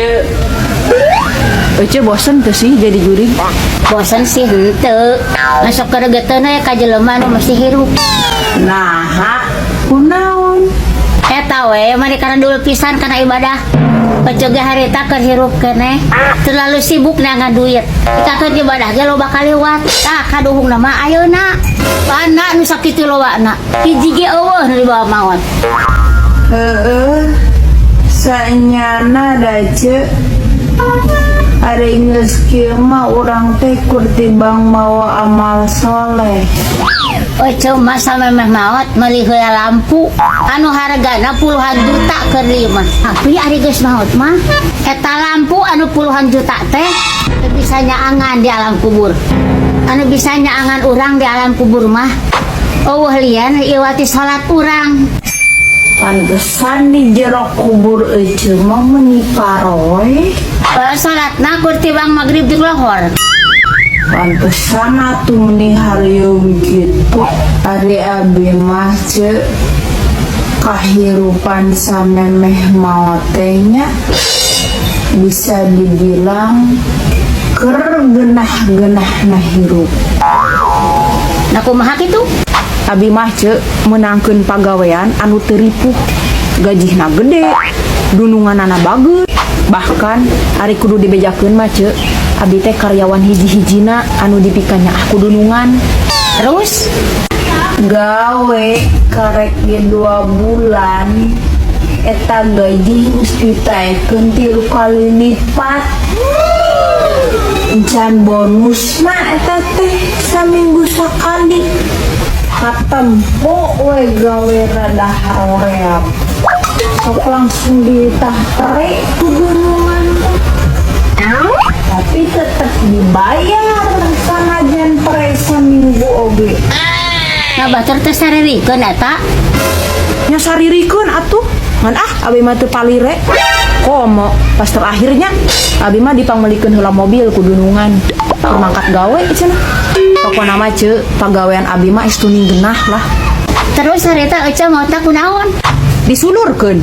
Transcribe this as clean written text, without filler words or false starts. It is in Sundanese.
Ceu. Ece bosen teu sih jadi jurig? Bosen sih henteu. Masuk keregeteun we ka jelema nu masih hirup. Naha, kunaon? Eta we mani karena dulu pisan kana ibadah. Ece ge harita keur hirup keneh. Terlalu sibuk neangan duit. Kita ibadah ge loba kaliwat. Tah kaduhungna mah ayeuna. Pana nu sakitu lobana. Hiji ge euweuh nu dibawa maot. Heeh. Sanyana da, Ceu. Ari geus kieu mah urang teh kur tibang mawa amal soleh. Ece mah samemeh maot meuli heula lampu anu hargana puluhan juta keur ieu mah. Tapi ari geus maot mah eta lampu anu puluhan juta teh teu bisa nyaangan di alam kubur. Anu bisa nyaangan urang di alam kubur mah euweuh lian iwati salat urang. Pantesan di jero kubur ece mah meuni paroe. Salatna kur tibang magrib di lohor. Pantesan atuh meni harieum kitu. Ari abi mah, Ceu, kahirupan samemeh maot teh nya bisa dibilang keur genah-genahna hirup. Nah, kumaha kitu? Abi mah, Ceu, meunangkeun pagawean anu teu ripuh. Gajihna gede, dununganana bagus. Bahkan ari kudu dibejakeun mah, Ceu, abi teh karyawan hiji-hijina anu dipikanyaah ku dunungan. Terus? Gawe karek ge 2 bulan eta gaji geus ditaekkeun 3 kali lipat. Encan bonusna eta teh saminggu sakali. Katempo we gawe rada haroream. Sok langsung ditah pre ku dunungan teh. Tapi tetep dibayar sanajan pre saminggu oge. Nah, batur teh saririkeun eta? Nya saririkeun atuh. Ngan ah, abi mah teu palire. Komo pas terakhirnya abi mah dipangmelikeun heula mobil ku dunungan. Keur mangkat gawe cenah. Pokona mah, Ceu, pagawean abi mah estuning genah lah. Terus harita Ece maotna kunaon? Disulurkeun.